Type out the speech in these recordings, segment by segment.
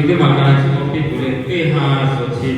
Teˇ maˬ ka chi ma piˇ tuˬ le, teˇ ha suhˍ chi.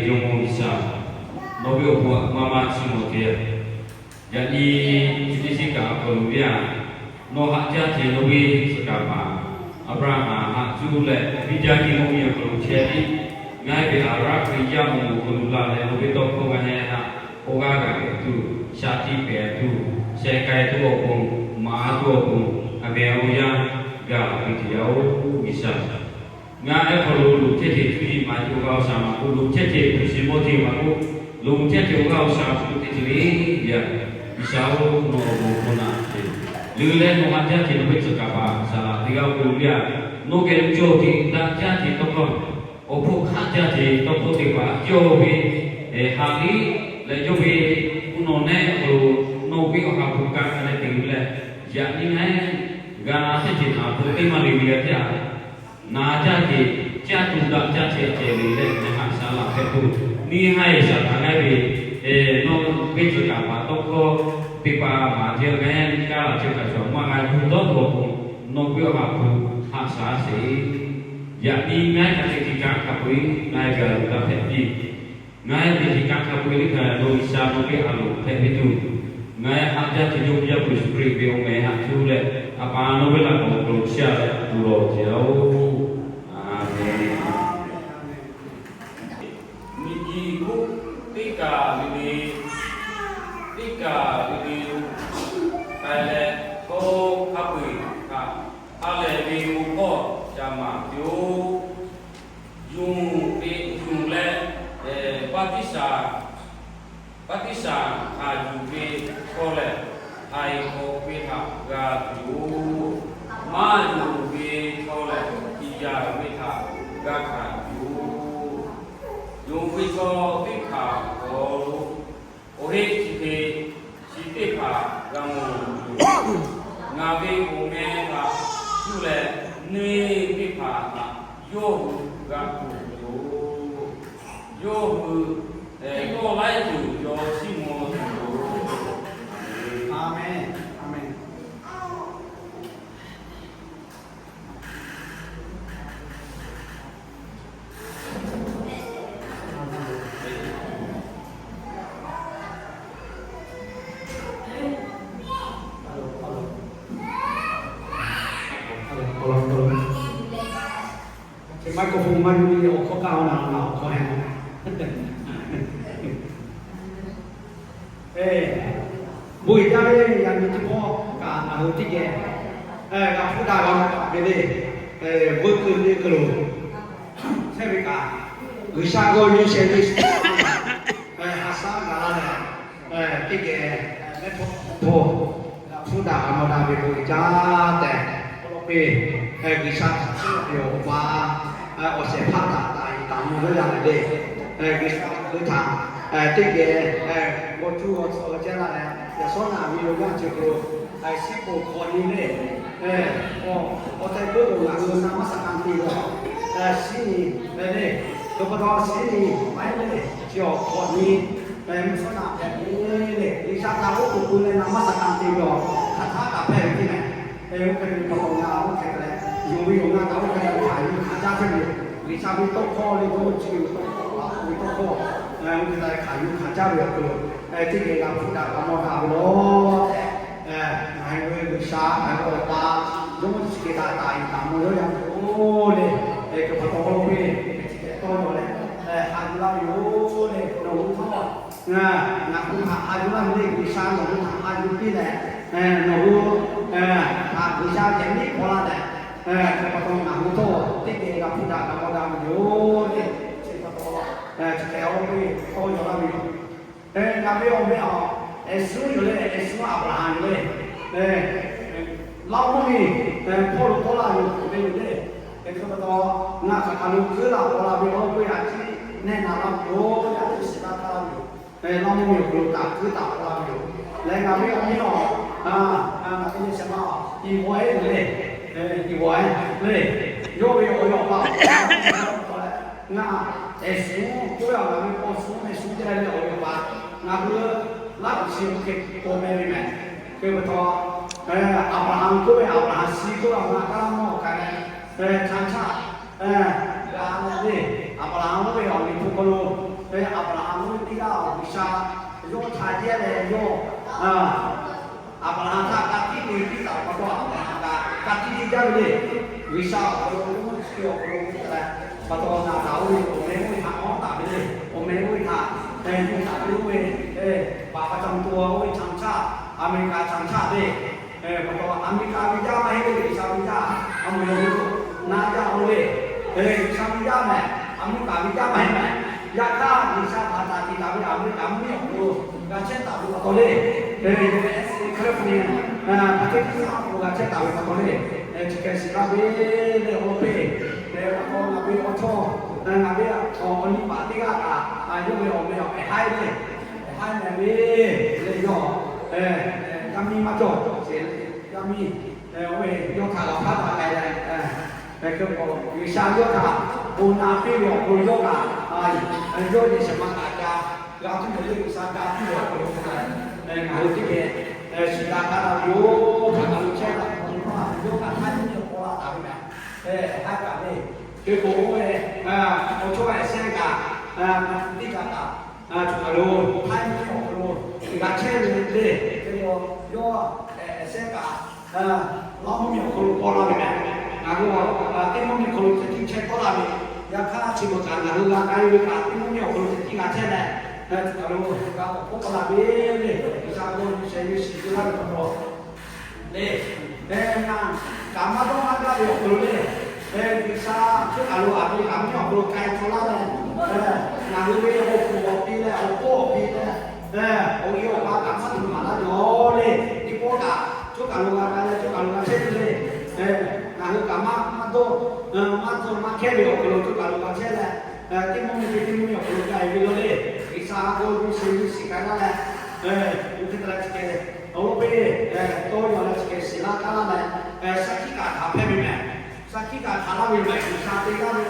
Jawˇmawˇ G'uiˬsha, nawˬ ve awˬ bon aꞈ maˇ maˇ chiˇ mvuh te. Yaꞈ nyi chi teˇ shiˉ kaꞈ awˬ hk'aw lo ve aꞈ, nawˬ haꞈ jaˇ ce nawˬ ve tcuh kaˍ paˍ Aˍbraˍhanˍ haꞈ cuˇ leh, biˇ jaˇ ve mvuhˇmiˬ awˬ hk'aw lo chehˇ ve, ngaˬ hui ve Aˍraˍ Hkriꞈ yaˇ awˬ moˍ awˬ hk'aw lo la leh, nawˬ ve tawˇ hkawˇ g'a heh htaꞈ k'awꞈ g'aˇ g'a hpehꞈ tuˬ, shaˍ tiꞈ pehˍ tuˬ, sheh k'ai tuˬ awˬ pon, maˍ tuˬ awˬ pon, aˬ meh awˬ yanˇ g'a ve teˇ yanˇ-oˬ, G'uiˬsha, ngaˬ ehˉ hk'aw lo loꞈ chehˇ ce cuˇ yiˍ maˍ ce awˬ g'aˇ awˬ shaˍ maˍ k'o, loꞈ chehˇ ce tuˬ shiˍ mawˇ ce maˍ k'o, loꞈ chehˇ ce awˬ g'aˇ awˬ shaˍ maˍ k'o teˇ ceuˬ le. Yaꞈ G'uiˬsha-oˬ, nawˬ awˬ bon hk'aw naꞈ te leuˬ leh, nawˬ haꞈ jaˇ ce nawˬ ve tcuh kaˍ paˍ saˍ laꞈ teˇ g'aˇ k'oˆ ve aꞈ, nawˬ geh lo cawˬ ce daꞈ jaˇ ce tawˇ hkawˇ, awˬ hpfuhˇ hk'aˆ jaˇ ce tawˇ hkawˇ teˇ hpaˍ cawˬ ve, haꞈ ve leh yawˇ ve, uˇ nawˬ nehˆ awˬ hk'aw lo nawˬ ve awˬ ha hpu kaꞈ ka leh te ve leh, yaꞈ nyi ngaˬ g'a chehˇ ce htaꞈ hpu teˇ maˇ le ve g'a teˇ aꞈ, na jaˇ ce, caˇ tuˬ daꞈ jaˇ ce ceh le leh, ngaˬ haꞈ saˍ laꞈ hpehꞈ tuˬ, neˇ haiˬ shaˍ htaꞈ ngaˬ ve, nawˬ ve tcuh kaˍ paˍ tawˇ hkawˇ teˇ hpaˍ maˍ ce ngaˬ kaˇ laꞈ ce kaꞈ shaˍ maˇ g'a yuˬ dawˇ tuˬ awˬ pon, nawˬ ve awˬ ha hpu haꞈ shaˍ sheˍ. Yaꞈ nyi ngaˬ ka ce ti kanˉ hk'a peu-eˬ ngaˬ g'a luˬ g'a hpehꞈ piˇ. Ngaˬ ve kanˉ hk'a peu-eˬ teˇ hpaˍ lo G'uiˬsha nawˬ ve a loˍ hpehꞈ ve tuˬ, ngaˬ haꞈ jaˇ ce Jawˇmawˇ Yaˇ hpu Yeˍsuˆ Hkriꞈ ve awˬ meh haꞈ cuˇ leh, a pa nawˬ ve laꞈ k'awꞈ k'oˍ chi a leh tuˬ lawˬ ce-oˬ. Aˍmenˍ. Miˬguiˬ hk'oˆ teˇ kaˬ le le, teˇ kaˬ le le lo k'ai leh, kawˇ hk'a peu-eˬ htaꞈ ha lehˬ ve bon hkawˇ ca maˍ piˇ-oˆ. Yonˍ ve yonˍ leh, baˆtiˆsaˬ, baˆtiˆsaˬ htaꞈ yuˬ ve chaw lehˬ, htaiˍ hk'awꞈ ve htaꞈ g'a tuˬ yoˬ. Maˇ yonˍ ve chaw lehˬ, tiꞈ yaꞈ ve htaꞈ g'a hkanˍ tuˬ yoˬ. Yonˍ ve chaw teˇ hpaˍ awˬ hk'aw lo awˬ heˆ chi hk'e chi teˇ hpaˍ g'a mawˬ tuˬ yoˬ. Ngaˬ ve awˬ meh htaꞈ cuˇ leh, neˇ teˇ hpaˍ htaꞈ yawˇ hui g'a tuˬ yoˬ. Yawˇ hui tawˇ laiˉ ceuˬ yaw chiˇ mvuh tuˬ yoˬ. Aˍmenˍ. Aˍmenˍ. Microphone maˇ yuˬ ve awˬ hkawˇ kaˇ-oˬ, na awˬ hkawˇ heh. Bon jaˇ ve yaꞈ nyi teˇ pawˆ kaꞈ ngaˬ hui teˇ geh g'a hpuˇ daꞈ g'a ve le. Veuˆ keu le keu lo chehˇ ve kaꞈ, G'uiˬsha g'aw nyi shehˍ ve haꞈ shaˉ gaˬ la leh, teˇ geh mehˆ hpawˇ hpawˇ g'a hpuˇ daꞈ g'a mawˬ daꞈ ve bon jaˇ tehꞈ k'oˆ lo piˇ. G'uiˬsha htaꞈ cuˇ ve awˬ pa awˬ shehˍ hpaˇ htaꞈ taˍ iˍ taˍ mvuh lawˇ yaˇ lehˬ le. G'uiˬsha ngaˬ hui htaꞈ teˇ geh g'aw cuˇ g'aw tcuh chehˇ la leh, yaꞈ shawˉ naꞈ ve yoˬ g'aˇ ceuˬ k'o, shiˉ poˍ hk'awꞈ nyi le. Awˬ tehˬ k'oˆ lo ngaˬ hui na maˇ saˍ kan te ve, shiˉ nyi le. Hk'e pa taw shiˉ nyi maˇ heˆ le, chi awˬ hk'awꞈ nyi mvuhˇ shawˉ naꞈ hpehꞈ ve le. G'uiˬsha htaꞈ oˉ k'oˍ pui leh na maˇ saˍ kan te ve awˬ hk'aˬ htaˇ kaꞈ hpehꞈ ve teˇ meh. Hk'e k'o, ngaˬ oˇ hk'e leh yonˍ ve yoˬ ngaˇ kaꞈ oˇ hk'e leh hkanˍ yuˬ hkanˍ jaˇ hpehꞈ ve yoˬ. G'uiˬsha ve tawˇ hkawˇ le, Jawˇmawˇ chi ve tawˇ hkawˇ, a ve tawˇ hkawˇ, oˇ hk'e leh hkanˍ yuˬ hkanˍ jaˇ ve awˬ hk'aw lo, teˇ geh g'a hpuˇ daꞈ g'a mawˬ daꞈ ve yoˬ tehꞈ, ngaˬ hui ve G'uiˬsha ngaˬ hui ve awˬ pa Jawˇmawˇ chi hk'e taˍ taˍ iˍ taˍ mvuh lawˇ yaˇ ve yoˬ le. Hk'e pa taw k'oˆ lo piˇ, chi hk'e tawˇ yaw leh haꞈ yuˬ laˇ ve yoˬ le. Nawˬ hui htawˇ ngaˬ hui htaꞈ haꞈ yuˬ laˇ ve le. G'uiˬsha nawˬ hui htaꞈ haꞈ yuˬ piˇ leh, nawˬ hui htaꞈ G'uiˬsha ceh neˇ hpaw laˇ tehꞈ, hk'e pa taw ngaˬ hui htawˇ teˇ geh g'a hpuˇ daꞈ g'a mawˬ daꞈ ve yoˬ le. Chi pa taw chi hk'e oˇ ve tawˇ yaw laˇ ve yoˬ. Ngaˬ ve awˬ meh awˬ, Eˍsuˆ yoˬ le. Eˍsuˆ Aˍbraˍhanˍ yoˬ le. Laˇ mvuhˇmiˬ hpawˇ lo tawˆ la yoˬ ve yoˬ le. Hk'e pa taw ngaˬ hk'aˬ hk'aˬ lo hkeuˉ la paw la ve awˬ hk'oˆ yaꞈ ciˉ nehˆ na laˇ ve yoˬ. Yaꞈ ciˉ shiˍ laˇ htaˇ ve yoˬ. Laˇ mvuhˇmiˬ awˬ hk'aw lo taꞈ hkeuˉ taꞈ paw la ve yoˬ. Leh ngaˬ ve awˬ mehˇ awˬ, ngaˬ ve nyi shehˍ ma awˬ, Iˍvawehˉ yoˬ le. Iˍvawehˉ le. Yawˇ ve awˬ yaˇ awˬ pa ngaˬ Eˍsuˆ k'oˆ ve, ngaˬ ve paw suhˉ meh suhˉ jaˇ ve awˬ yaˇ awˬ pa, ngaˬ hui laˇ tuˬ chi hk'e paw meh ve meh. Hk'e pa taw, Aˍbraˍhanˍ k'oˆ ve, Aˍbraˍhanˍ shi k'oˆ ve, ngaˬ kaˇ laˇ mawˇ k'ai leh, chaꞈ chaꞈ g'a leh le. Aˍbraˍhanˍ oˇ ve awˬ liꞈ hpu hk'aw lo Aˍbraˍhanˍ oˇ ve teˇ g'aˇ G'uiˬsha yawˇ htaꞈ yehˇ leh yawˇ, Aˍbraˍhanˍ htaꞈ ka tiˉ te piˇ taˍ ve pa taw, Aˍbraˍhanˍ kaꞈ ka tiˉ te jaˇ ve le. G'uiˬsha awˬ hk'aw lo, oˇ chi awˬ hk'aw lo ve leh, pa taw ngaˬ htaꞈ oˇ ve awˬ meh oˇ ve htaꞈ k'awꞈ taˍ ve le. Awˬ meh oˇ ve htaꞈ, nyi taˍ ve oˇ ve, บัตรประจำตัว oˇ ve chaꞈ chaˇ, Aˍmeˍriˍkaˍ chaꞈ chaˇ le. Pa taw Aˍmeˍriˍkaˍ ve yaˇ maˇ heˆ ve, G'uiˬsha ve yaˇ, a mawˬ yaw ve naˇ yaˇ oˇ le. G'uiˬsha ve yaˇ mehˍ, Aˍmeˍriˍkaˍ ve yaˇ maˇ heˆ mehˍ. Yaꞈ hk'aˇ G'uiˬsha htaꞈ taˍ te taˍ ve Aˍmeˍriˍkaˍ mvuhˇmiˬ awˬ hk'aw lo g'a chehˇ taˍ ve pa taw le. G'uiˬsha ve hk'aˇ hk'e, hpaˍ teˇ hpaˍ hk'aw lo g'a chehˇ taˍ ve pa taw le. Chi hk'e shiˍ laˇ ve le, awˬ lawn peˇ, pa taw ngaˬ ve awˬ chawˇ, ngaˬ ve awˬ nyi paˍ teˇ g'aˇ kaꞈ, yawˇ ve awˬ meh awˬ hk'e haiˉ le, haiˉ meh ve le yawˇ, yaˇ miˇ maˇ cawˬ, yaˇ miˇ, oˇ ve yawˇ htaꞈ laˬ hpaˇ taˍ k'ai leh, G'uiˬsha yawˇ htaꞈ bon naꞈ piˇ ve awˬ hk'aw lo yawˇ kaꞈ, yawˇ yehˬ shehˍ ma kaꞈ ca g'a tuˬ ve le, G'uiˬsha ca tuˬ ve awˬ hk'aw lo ngaˬ hui teˇ geh shiˍ la gaˇ la ve yoˬ. Hk'aˬ kaˬ lo chehˇ la, yawˇ kaꞈ hk'aˇ nyi awˬ hk'aw la taˍ ve mehˍ. Haiˉ kaꞈ le, hk'e k'o oˇ ve awˬ chawˇ ehˬ shehˆ kaꞈ, teˇ kaꞈ kaꞈ, choˬ kaˬ lo haiˉ nyi awˬ hk'aw lo g'a chehˇ ve le. Hk'e k'o yawˇ ehˬ shehˆ kaꞈ, Laˇ mvuhˇmiˬ awˬ hk'aw lo paw la ve mehˍ. Ngaˬ hui teˇ mvuhˇmiˬ awˬ hk'aw lo ceh tiˉ chehˇ tawˆ la ve, yaꞈ hk'aˇ chi beuꞈ kaꞈ ngaˬ hui g'a k'ai ve kaꞈ teˇ mvuhˇmiˬ awˬ hk'aw lo ceh tiˉ g'a chehˇ leh, choˬ kaˬ lo g'a k'awꞈ k'oˆ la ve le. G'uiˬsha k'o nyi sheh ve shiˍ ve laˇ ve pa taw le, ngaˬ kaꞈ maˇ dawˇ maˇ gaˇ ve awˬ hk'aw lo le, G'uiˬsha choˬ kaˬ lo a ve kaꞈ mvuhˇmiˬ awˬ hk'aw lo k'ai tawˆ la leh, ngaˬ hui ve awˬ hk'oˆ awˬ pi leh awˬ hk'oˆ awˬ pi leh, awˬ e awˬ pa kaꞈ maˇ tuˬ maˍ laˇ ve awˬ le. Teˇ pawˆ kaꞈ choˬ kaˬ lo g'a k'ai leh choˬ kaˬ lo g'a chehˇ ve le. Ngaˬ hui kaꞈ maˇ, maˇ dawˇ, maˇ dawˇ maˇ hkehˇ ve awˬ hk'aw lo choˬ kaꞈ lo g'a chehˇ leh, teˇ mvuhˇmiˬ teˇ mvuhˇmiˬ awˬ hk'aw lo k'ai ve lo le. G'uiˬsha k'o nyi sheh ve shiˍ k'ai laˇ leh, oˇ hk'e te leh chi hk'e, awˬ lawn peˇ tawˇ yaw leh chi hk'e shiˍ laˇ kaˇ laˇ leh, shaˉ hkiˆ kaꞈ hkanˍ hpehˇ ve mehˍ. Shaˉ hkiˆ kaꞈ hkanˍ laˇ ve mehˍ. G'uiˬsha te laˇ ve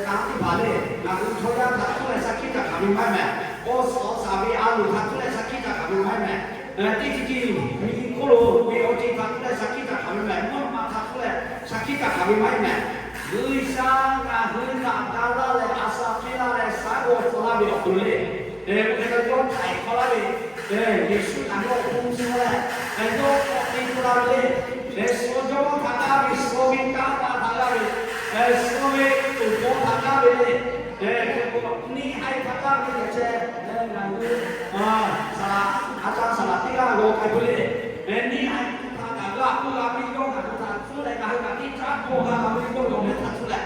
kanˉ teˇ hpaˍ le, ngaˬ hui chaw yaˇ htaꞈ cuˇ leh shaˉ hkiˆ kaꞈ hkanˍ ve maˇ heˆ mehˍ. K'awˇ suhˍ awˬ shaˍ ve a loˍ htaꞈ cuˇ leh shaˉ hkiˆ kaꞈ hkanˍ ve maˇ heˆ mehˍ. Teˇ ceuˬ ceuˬ miˬ hk'oˆ lo ve awˬ ceuˬ htaꞈ cuˇ leh shaˉ hkiˆ kaꞈ hkanˍ ve mehˍ. Mvuhˇ naw ma htaꞈ cuˇ leh shaˉ hkiˆ kaꞈ hkanˍ ve maˇ heˆ mehˍ. G'uiˬsha ngaˬ hui htaꞈ ga laˇ leh a shaꞈ piˇ laˇ leh shaˉ g'awˇ tcuh laˇ ve awˬ hk'aw lo le, oˇ hk'e te yawˇ htaiˍ hk'awꞈ laˇ ve, Yeˍsuˆ htaꞈ yawˇ hk'oˆ suh leh, yawˇ k'awꞈ te tcuh la ve le. Suh jawˇ htaꞈ g'aˇ ve, suh ve kanˉ htaꞈ g'aˇ ve, suh ve awˬ bon htaꞈ g'aˇ ve le. Hk'e k'o neˇ haiˬ htaꞈ g'aˇ ve le ceh, ngaˬ hui saˍ laꞈ, a ca saˍ laꞈ teˇ g'aˇ g'aw k'ai peuˬ le. Neˇ haiˬ htaꞈ kaꞈ g'aˇ k'oˆ g'a ve yawˇ ngaˬ hui htaꞈ cuˇ leh ngaˬ hui kaꞈ teˇ caˉ hkawˇ g'a ve yawˇ ve awˬ meh htaꞈ cuˇ leh,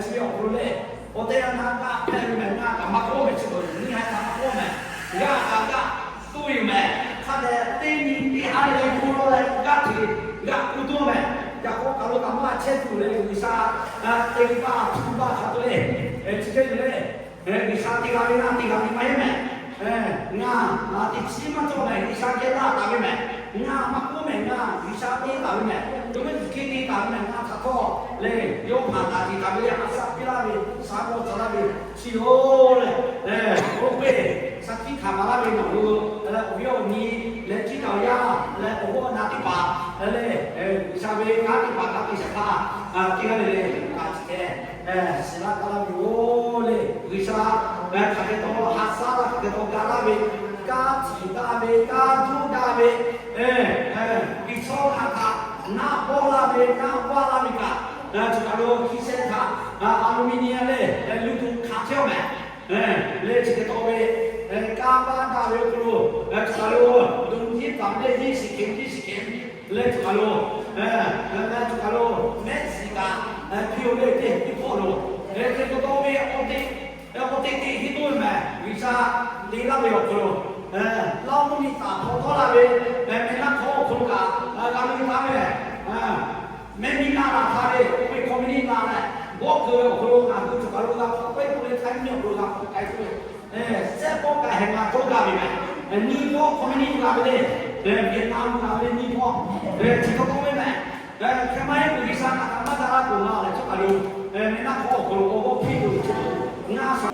chi ve awˬ hk'aw lo le, awˬ tehˬ awˬ na g'aˇ hpehꞈ ve mehˍ. Ngaˬ kaꞈ maˇ k'oˆ mehˍ, chi beuꞈ neˇ haiˬ htaꞈ maˇ k'oˆ mehˍ. G'aˇ kaꞈ g'aˇ tuˬ yoˬ mehˍ. Hk'a dehꞈ teˇ nyi teˇ ha leh g'aw law leh g'aˇ hteꞈ g'aˇ k'oˆ tuˬ mehˍ. Yaꞈ k'aw kaˬ lo kaꞈ maˇ chehˇ tuˬ le, G'uiˬsha te ve pa tuˬ pa hk'a tuˬ le. Chi hk'e yoˬ le. G'uiˬsha teˇ g'aˇ ve ngaˇ teˇ g'aˇ ve maˇ heˆ mehˍ. Ngaˬ teˇ chiˉ maˇ cawˬ mehˍ. G'uiˬsha geh laˇ taˍ ve mehˍ. Ngaˬ maˇ k'oˆ mehˍ. Ngaˬ G'uiˬsha te taˍ ve mehˍ. Yawˇ maˇ yuˬ hk'e te taˍ ve mehˍ. Ngaˬ htaꞈ htawˇ le, yawˇ hpaˍ taˍ tiˍ taˍ ve le, a shaꞈ piˇ laˇ ve, shaˉ g'awˇ tcuh laˇ ve, chi yoˬ leh, oˇ hk'e shaˉ hkiˆ hkanˍ maˍ laˇ ve nawˬ hui leh awˬ viˉ awˬ nyi leh ciˉ taˍ yaˇ leh awˬ g'awˇ na teˇ hpaˍ leh, G'uiˬsha ve kanˉ teˇ hpaˍ kanˉ te shaˍ htaˇ, teˇ g'aˇ le le kaꞈ chi hk'e shiˍ laˇ kaˇ laˇ ve yoˬ le. G'uiˬsha hk'aˬ hk'e taw ha shaˉ laˇ, hk'aˬ hk'e taw ga laˇ ve, kanˉ tiˍ gaˇ ve, kanˉ juˇ gaˇ ve, biˇ shawˉ hk'aˬ htaꞈ naˆ bawˆ laˇ ve, naˆ bawˆ laˇ ve kaꞈ, chi kaˬ lo hkiˇ shehˆ htaꞈ aluminium le, luˇ tuˬ hkanˍ chehˇ mehˍ. Leh chi hk'e taw ve, kanˉ baˆ daꞈ ve awˬ hk'aw lo, chi kaˬ lo dawˬ nyi taˍ ve le, nyiˇ shiˍ hkeꞈ nyiˇ shiˍ hkeꞈ leh chi kaˬ lo, leh chi kaˬ lo mehˆ shiˍ kaꞈ piˇ-oˬ le, teˇ teˇ hpawˇ lo, leh chi kaˬ taw ve awˬ te, awˬ te teˇ hinˉ toˇ ve mehˍ. G'uiˬsha te laˇ ve awˬ hk'aw lo, Laˇ mvuhˇmiˬ taˍ hpaw tawˆ la ve mehˍ naˆ hk'awˇ awˬ hk'aw lo kaꞈ g'a ve taˍ ve mehˍ. Mehˍ miˇ naˆ laˬ htaˇ ve, oˇ ve company naˆ leh, bawˆ keu ve awˬ hk'aw lo ngaˬ hui chi kaˬ lo g'a hk'awꞈ k'ai tuˬ ve, Htaiˇ mvuhˇmiˬ awˬ hk'aw lo g'a hk'awꞈ k'ai tuˬ ve, shehˆ pawˆ kaꞈ heh ngaˬ cawˇ gaˇ ve mehˍ. Nyiˇ pawˆ company g'a ve le, Vietnam g'a ve le nyiˇ pawˆ, chi kaˬ k'oˆ ve mehˍ. Hk'e maˇ heˆ k'o G'uiˬsha htaꞈ kaꞈ maˇ ga laˇ k'o, ngaˬ lehˬ chi kaˬ lo mehˍ naˆ hk'awˇ awˬ hk'aw lo awˬ g'awˇ piˇ tuˬ ve ngaˬ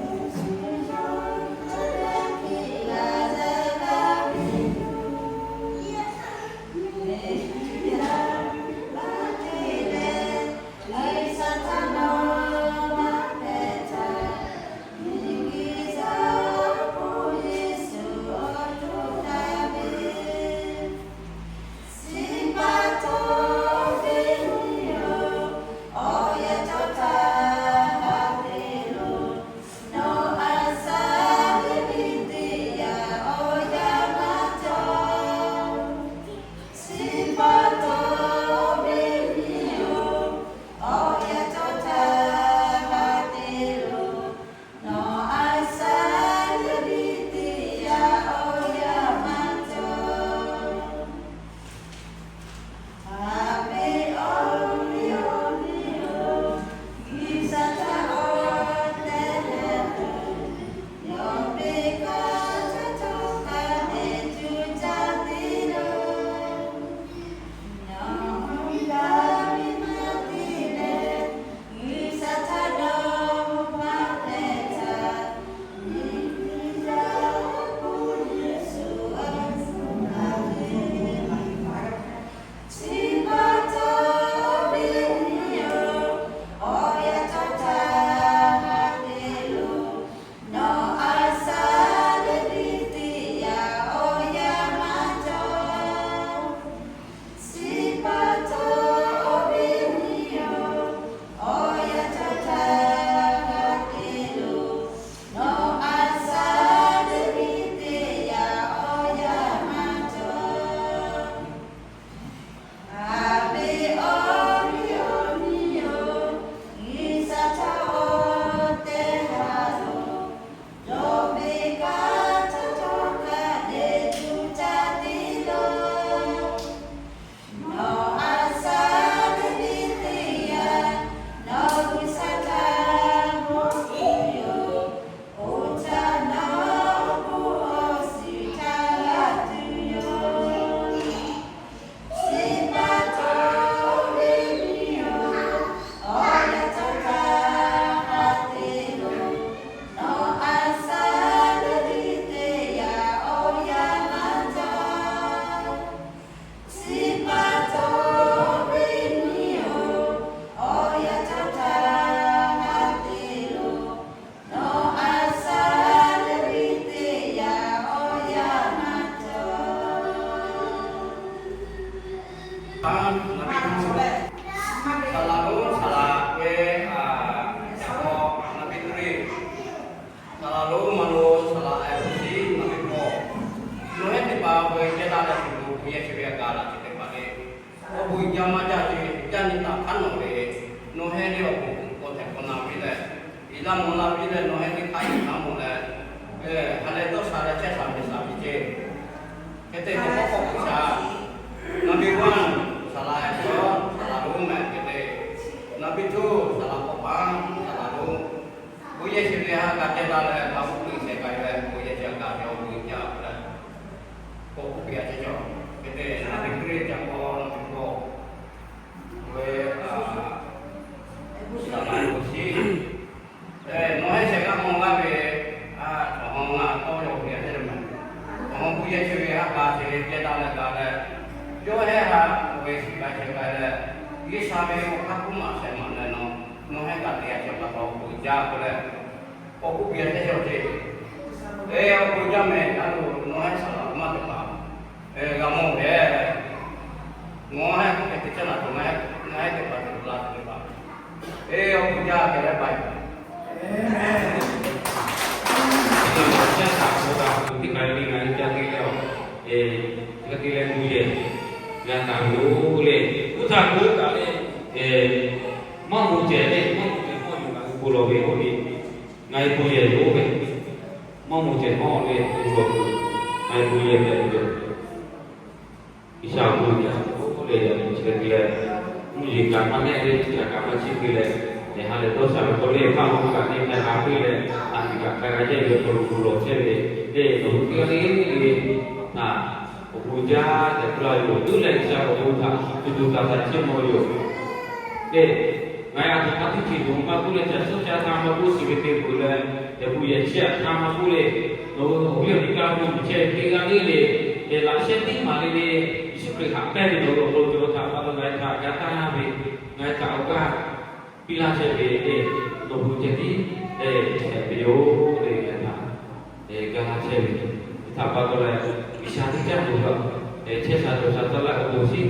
Mawˬ la piˇ leh nawˬ hui teˇ hpaˍ htaꞈ mawˬ leh, ha lehˬ dawˇ sha leh chehˇ sha ve saˍ ve ceˇ. Hk'e te k'o, k'awꞈ k'oˆ piˇ shaˍ. Number one, saˍ laꞈ yaˇ, saˍ laꞈ lonˉ mehˍ hk'e te. Number two, saˍ laꞈ k'awꞈ paˍ, saˍ laꞈ lonˉ. Bon yehˬ chi ve ha k'a teh la leh, ka uˉ peꞈ shehˍ k'ai leh, bon yehˬ chi a kaꞈ ve awˬ bon jaˇ leh, k'awꞈ k'oˆ piˇ a ceˇ cawˬ. Hk'e te number three, ca k'aw number four ve, saˍ laꞈ lonˉ chi nawˬ hui shehˍ g'aˇ mawˬ g'aˇ ve, a, awˬ ha ngaˬ tawˇ yaw ve a ceˇ mehˍ. Awˬ ha bon yehˬ chi ve ha k'a te teh la leh gaˬ leh, yawˇ hehˉ ha ve shiˍ k'ai shehˍ k'ai leh, G'uiˬsha ve awˬ hk'aˇ hkuˇ maˬ shehˍ maˬ leh nawˬ, nawˬ hehˉ kaꞈ te a ceˇ pa taw awˬ bon jaˇ k'oˆ leh, k'awꞈ k'oˆ piˇ a ceˇ cawˬ ceˇ. E, awˬ bon jaˇ mehˍ, a lo nawˬ hehˉ saˍ laꞈ maˇ te pa, g'a mawˬ ve, nawˬ hehˉ k'oˆ hk'e te caˇ la tuˬ, ngaˬ hehˉ te pa tuˬ la tuˬ ve pa. E, awˬ bon jaˇ te leh pa. Aˍmenˍ. Teˇ hpaˍ ve ngaˬ hui ca te leh, e, ca te leh bon yehˬ g'a taˍ ve yoˬ le. Oˇ htaꞈ k'oˆ kaꞈ le, e, maˇ bon cehˬ le, maˇ bon cehˬ hawˉ yoˬ ngaˬ hui bon lawˬ ve k'oˆ ve, ngaˬ hui bon yehˬ yoˬ ve, maˇ bon cehˬ hawˉ ve bon lawˬ ve, ngaˬ hui bon yehˬ tehꞈ ve yoˬ. G'uiˬsha awˬ bon jaˇ k'oˆ leh, yaꞈ nyi chi hk'e te leh, mvuhˇ yeˬ kaꞈ maˇ nehˆ ve, chi htaꞈ kaꞈ maˇ chiˇ ve leh, ha lehˬ dawˇ sha ve k'awꞈ le hpaˇ lo kaꞈ le hk'a g'a piˇ leh, a miˬ kaꞈ hk'a g'a yehˇ ve awˬ hk'aw lo bon lawˬ chehˇ ve, le nawˬ hui teˇ g'aˇ le le htaꞈ awˬ bon jaˇ tehꞈ k'oˆ laˇ ve yoˬ. Tuˉ leh G'uiˬsha awˬ bon htaꞈ tuˬ tuˬ taˍ taˍ chehˇ mawˬ ve yoˬ. Le, ngaˬ hui a htoꞈ ma teˇ ceuˬ yoˬ maˇ k'oˆ leh, caˬ suhˉ caˇ htaˇ maˇ k'oˆ, shiˍ ve te peuˬ leh, yaꞈ bon yehˬ chi htaˇ maˇ k'oˆ le, nawˬ hui awˬ viˉ awˬ nyi kaˇ hpawˇ miˬ chehˇ ve teˇ g'aˇ le le, laꞈ shehˉ teˇ maˬ le le, Yeˍsuˆ Hkriꞈ haꞈ pehnˇ ve nawˬ hui awˬ hk'aw lo cawˬ htaꞈ pa taw ngaˬ hui htaꞈ g'a taˇ ve, ngaˬ hui htaꞈ awˬ g'aˇ piˇ laˇ chehˇ ve le, nawˬ hui ceh tiˉ hpehꞈ ve yoˬ le, ngaˬ hui htaꞈ ga laˇ chehˇ ve. Chi htaꞈ pa taw leh, G'uiˬsha teˇ caˉ nawˬ hui htaꞈ chehˇ sha cawˬ sha taˇ laˇ awˬ bon shiˍ,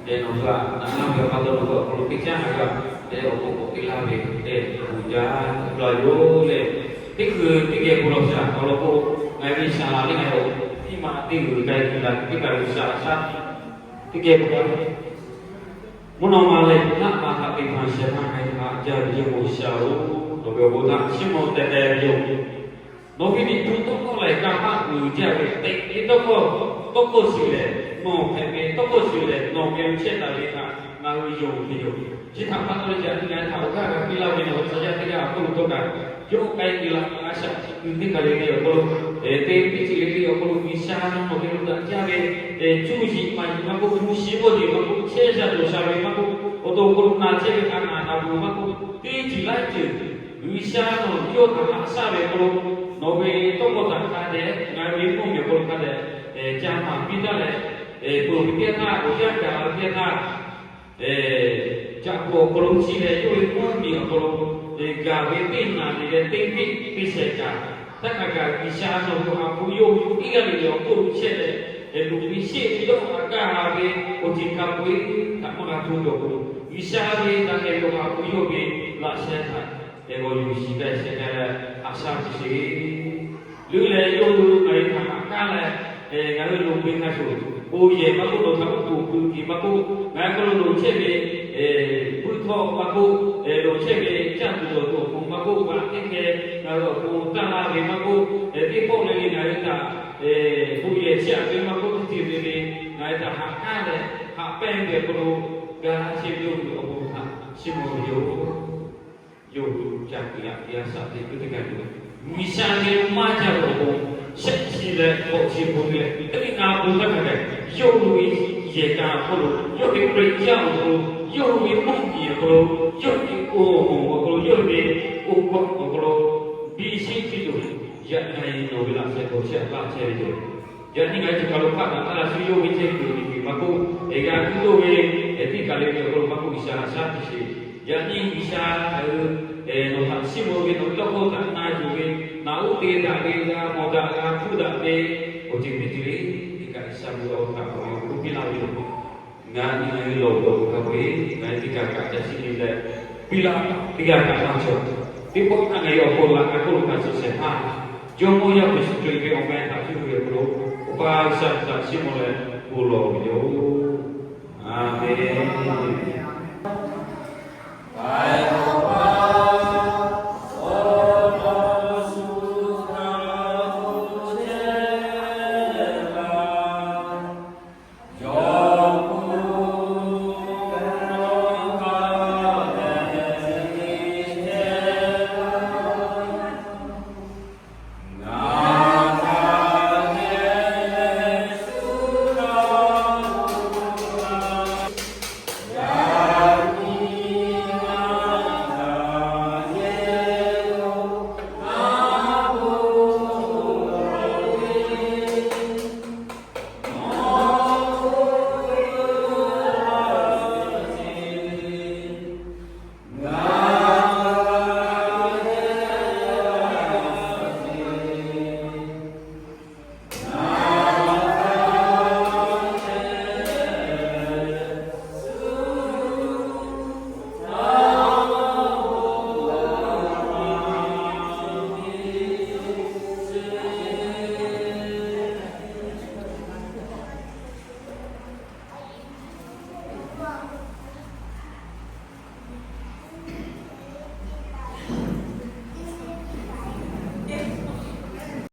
nawˬ hui htaꞈ na laˇ ve pa taw nawˬ hui awˬ hk'aw lo teˇ caˉ ngaˬ hui htaꞈ leh awˬ bon k'awꞈ te laˇ ve le, bon jaˇ la yoˬ le. Teˇ hkui teˇ geh bon lawˬ shaˍ awˬ lawn k'o, ngaˬ hui ve shaˍ laꞈ le ngaˬ hui awˬ tiˉ ma teˇ g'uiˬ k'ai tuˬ la teˇ kaˬ G'uiˬsha shaˉ teˇ geh bon lawˬ. Mvuhˇ naw ma leh naˆ ma htaꞈ te hpanˍ shehˍ hpaˇ ngaˬ hui htaꞈ jaˇ ve Jawˇmawˇ G'uiˬsha-oˬ, nawˬ ve awˬ bon htaꞈ chiˇ mvuh teh teh ve yoˬ. Nawˬ ve liꞈ hpu tawˇ hkawˇ lehˬ, kanˇ paˆ uiˍ jaˇ ve teꞈ ve tawˇ hkawˇ, tawˇ hkawˇ shiˍ lehˬ, nawˬ hpehꞈ ve tawˇ hkawˇ shiˍ lehˬ, nawˬ geh lo chehˇ taˍ ve htaꞈ ngaˬ hui yonˍ ve yoˬ. Chi htaꞈ pa taw leh, yaꞈ nyi ngaˬ hui htaꞈ awˬ g'aˇ g'a piˇ laˇ ve nawˬ ve tcuh yaˇ teˇ g'aˇ awˬ hk'oˆ lo htawˇ kaꞈ, yawˇ k'ai te la a shaꞈ teꞈ kuiˬ teˇ hpaˍ le ve awˬ hk'aw lo, teˇ teˇ ceuˬ le ve awˬ hk'aw lo G'uiˬsha nawˬ geh lo daꞈ jaˇ ve, cuˇ yiˍ maˍ yiˍ maˇ k'oˆ, hpu shi k'oˆ ve maˇ k'oˆ, chehˇ sha cawˬ sha ve maˇ k'oˆ, awˬ to awˬ hk'aw lo na chehˇ ve a naˍ na pu maˇ k'oˆ, teˇ ceuˬ laiˉ ceuˬ G'uiˬsha nawˬ yawˇ htaꞈ haꞈ shaˉ ve awˬ hk'aw lo, nawˬ ve tawˇ hkawˇ htaꞈ hk'a dehꞈ ngaˬ hui ve mvuhˇmiˬ awˬ hk'aw lo hk'a dehꞈ ca maˍ piˇ taˍ leh, peuˬ ve teˇ yanˇ htaˇ, awˬ yanˇ gaˬ ve teˇ yanˇ htaˇ, caꞈ hpu awˬ hk'aw lo chi leh yawˇ ve mvuhˇmiˬ awˬ hk'aw lo gaˬ ve teˇ naˍ riˍ leh teˇ peˆ teˇ shehˍ kaꞈ, htaˇ hk'a gaˬ G'uiˬsha nawˬ hui awˬ ha hpu yawˇ hui teˇ g'aˇ le le awˬ hk'oˆ lo chehˇ leh, luˬ ve sheˆ ve dawˇ haˍ gaˇ haˍ ve awˬ ceuˬ hk'a peu-eˬ htaꞈ maˇ g'a hto cawˬ k'o, G'uiˬsha ve daꞈ kehˬ ve awˬ ha hpu yawˇ ve laꞈ sheh htaꞈ g'aw yuˬ shiˍ k'ai shehˍ k'ai leh haꞈ shaˉ tuˬ sheˍ. Leuˉ leh yawˇ hui ngaˬ hui htaꞈ haꞈ k'aˉ leh, ngaˬ hui loˍ ve hk'a shuˍ, bon yehˬ maˇ k'oˆ, nawˬ htaꞈ uˉ k'oˍ pui tiꞈ maˇ k'oˆ, ngaˬ hui hk'aw lo loˍ chehˇ ve buiˇ htawˇ maˇ k'oˆ, loˍ chehˇ ve caˇ tuˬ dawˬ tuˬ awˬ pon maˇ k'oˆ, paˍ teˇ hkeh ngaˬ hui awˬ pon taˇ laˇ ve maˇ k'oˆ, teˇ pawˆ le le ngaˬ hui htaꞈ bon yehˬ chehˇ a ve maˇ k'oˆ, teˇ ceuˬ le le ngaˬ hui htaꞈ haꞈ k'aˉ leh haꞈ pehnˇ ve awˬ hk'aw lo ga laˇ chehˇ ve yawˇ hui awˬ pon htaꞈ chiˇ mvuh ve yoˬ. Yawˇ hui ca kuiˬ yaꞈ piˇ a shaꞈ teꞈ kuiˬ teˇ g'aˇ yoˬ. G'uiˬsha geh lo maˇ jaˇ ve awˬ pon shehˆ chi leh k'awꞈ chi bon leh teˇ nyi na bon htaˇ hk'a gaˬ, yawˇ hui ve yehˬ k'a awˬ hk'aw lo, yawˇ ve Hkriꞈ yaˇ awˬ hk'aw lo, yawˇ hui ve mvuhˇmiˬ awˬ hk'aw lo, yawˇ hui ve awˬ moˍ awˬ hk'aw lo, yawˇ hui ve awˬ hkawˇ awˬ hk'aw lo, biˇ sheˆ piˇ tuˬ, yaꞈ nyi nawˬ ve laꞈ sheh k'awꞈ chehˇ a laˇ chehˇ ve yoˬ. Yaꞈ nyi ngaˬ hui chi kaˬ lo hpaˆ daꞈ taˇ la shu yawˇ ve chehˇ kuiˬ miˬ kuiˬ maˇ k'oˆ, e g'a kuˇ toˇ ve, teˇ kaˬ le ve awˬ hk'aw lo maˇ k'oˆ, G'uiˬsha a shaˉ tuˬ sheˍ. Yaꞈ nyi G'uiˬsha ngaˬ hui nawˬ htaꞈ chiˇ mvuh ve, nawˬ ve tawˇ hkawˇ htaꞈ na yuˬ ve, naꞈ uˉ te daꞈ ve, g'a mawˬ daꞈ g'a hpuˇ daꞈ ve awˬ ceuˬ teˇ ceuˬ le, teˇ kaꞈ G'uiˬsha ve awˬ htaꞈ awˬ yanˇ k'oˆ piˇ laˇ ve yoˬ. Ngaˬ nyi ngaˬ hui lawˬ ve awˬ hk'a peu-eˬ ngaˬ hui teˇ g'aˇ kaꞈ ca chiˇ nyi leh, piˇ laˇ teˇ g'aˇ kaꞈ maˇ cawˬ. Teˇ pawˆ htaˇ ngaˬ hui awˬ pon laꞈ ka hk'oˆ lo hk'a shuˍ shehˍ hpaˇ, Jawˇmawˇ Yaˇ Yeˍsuˆ Hkriꞈ ve awˬ meh htaꞈ cuˇ ve awˬ hk'aw lo, Awˬ pa G'uiˬsha htaꞈ chiˇ mvuh leh bon lawˬ ve yoˬ. Aˍmenˍ.